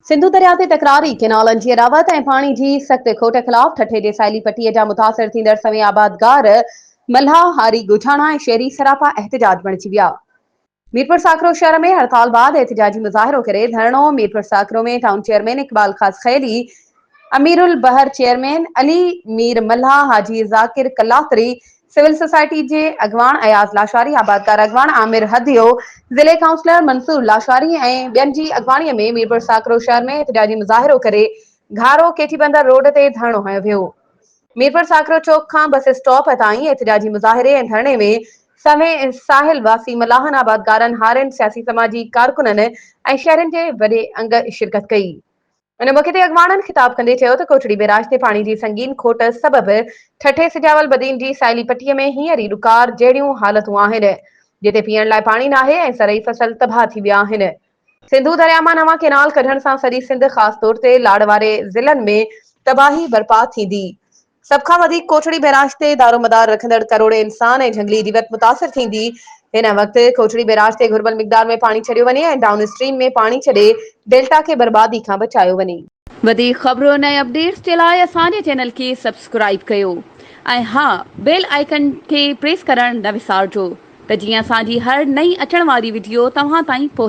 سنڌو درياء تي تڪراري ڪئنالن جي اڏاوت ۽ پاڻي جي سخت کوٽ خلاف ٺٽي جي ساحلي پٽي جا متاثر ٿيندڙ سوين آبادگار، ملاح، هاري، ڳوٺاڻا ۽ شهري سراپا احتجاج بڻجي ويا. ميرپورساڪرو شهر ۾ هڙتال بعد احتجاجي مظاهرو ڪري ڌرڻو Mirpur Sakro ۾ town chairman Iqbal Khaskheli, Amir ul Bahar chairman Ali Mir Mallah, Haji Zakir Kalatri, civil society جي اڳواڻ اياز لاشاري، آبادگار اڳواڻ عامر هديو، ضلعي ڪائونسلر منصور لاشاري ۽ ٻين جي اڳواڻي ۾ ميرپورساڪرو شهر ۾ احتجاجي مظاهرو ڪري گهارو ڪيٽي بندر روڊ تي ڌرڻو هنيو ويو. ميرپورساڪرو چوڪ کان بس اسٽاپ تائين احتجاجي مظاهري ۽ ڌرڻي ۾ سوين ساحل واسي ملاحن، آبادگارن، هارين، سياسي سماجي ڪارڪنن ۽ شهرين جي وڏي انگ شرڪت ڪئي. ان موقعي تي اڳواڻن خطاب ڪندي چيو ته ڪوٽڙي بئراج تي پاڻي جي سنگين کوٽ سبب ٺٽي سجاول بدين جي ساحلي پٽي ۾ هينئر ئي ڏڪار جهڙيون حالتون آهن، جتي پيئڻ لاء پاڻي ناهي ۽ زرعي فصل تباهه ٿي ويا آهن. سنڌو درياء مان نوان ڪئنال ڪڍڻ سان سڄي سنڌ خاص طور تي لاڙ واري ضلعن ۾ تباهي برپا ٿيندي. سڀ کان وڌيڪ ڪوٽڙي بئراج تي دارومدار رکندڙ ڪروڙين انسان ۽ جهنگلي جيوت متاثر ٿيندي. هن وقت ڪوٽڙي بئراج تي گهربل مقدار ۾ پاڻي ڇڏيو وڃي ۽ ڊائون اسٽريم ۾ پاڻي ڇڏي ڊيلٽا کي بربادي کان بچايو وڃي. وڌيڪ خبرن ۽ اپڊيٽس جي لاء اسان جي چينل کي سبسڪرائيب ڪيو ۽ ها بيل آئيڪن کي پريس ڪرڻ نه وسارجو. ته جيئن اسان جي هر نئين اچڻ واري وڊيو توهان تائين پهچي.